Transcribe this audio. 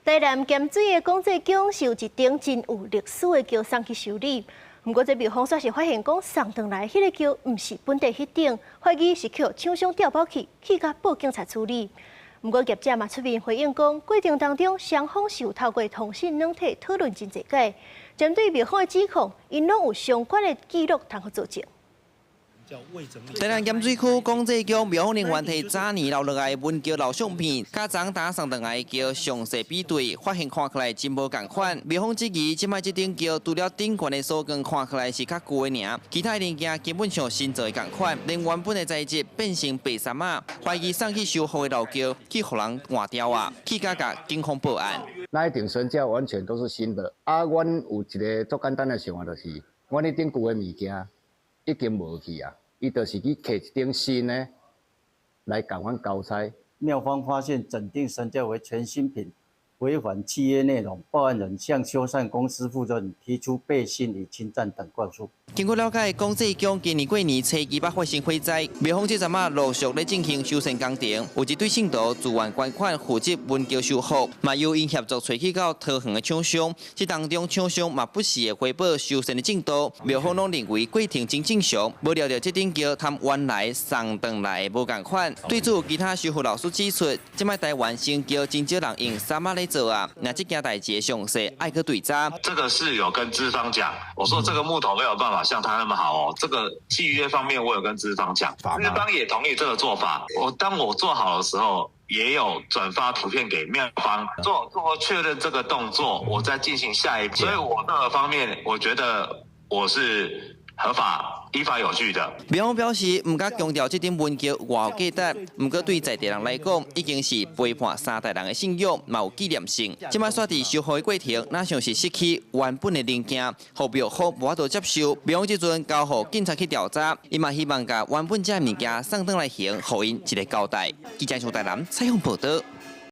台南鹹水的廣濟宮是有一頂真有歷史的轎送去修理，毋過這廟方煞是發現講送轉來彼个轎毋是本地彼頂，懷疑是予廠商調包去，去共報警察處理。毋過業者嘛出面回應講，過程當中雙方是有透過通訊軟體討論真濟擺，針對廟方的指控，𪜶攏有相關的記錄通好佐證。台南鹹水區廣濟宮廟方人員提早年留落來文轎老相片，佮昨昏送轉來轎詳細比對，發現看起來真無仝款。廟方質疑，這擺這頂轎除了頂懸的鎖桿看起來是較舊的爾，其他零件根本像新做的仝款，連原本的材質變成白衫仔，懷疑送去修復的老轎去予人換掉啊，去共警方報案。那一頂神轎完全都是新的，啊，阮有一个足簡單的想法，就是阮彼頂舊的物件已經無去啊。伊就是去摕一頂新的來共阮交差。廟方發現整頂神轎為全新品，違反契約內容，報案人向修繕公司負責人提出背信與侵佔等告訴。根據了解，廣濟宮今年過年初二捌發生火災，廟方這陣仔陸續咧進行修繕工程，有一對信徒自願捐款負責文轎修復，嘛由𪜶協助揣去到桃園的廠商，這當中廠商嘛不時會回報修繕的進度，廟方攏認為過程真正常，無料著這頂轎和原來送轉來的無仝款。對此，有其他修復老師指出，這擺台灣新轎真少人用衫仔咧做啊，若這件代誌的詳細愛閣對查。這個是有跟資方講，我說這個木頭沒有辦法像他那麼好哦。這個契約方面我有跟資方講，資方也同意這個做法。我當我做好的時候，也有轉發圖片給廟方做做確認這個動作，我再進行下一步。所以我這個方面，我覺得我是合法、依法有據的。廟方表示，毋敢強調這頂文轎偌有價值，毋過對在地人來講，已經是陪伴三代人的信仰，嘛有紀念性。這擺煞佇修復的過程，若像是失去原本的零件，予廟方無法度接受。廟方這陣交予警察去調查，伊嘛希望共原本這物件送轉來還，予𪜶一個交代。記者從台南採訪報道。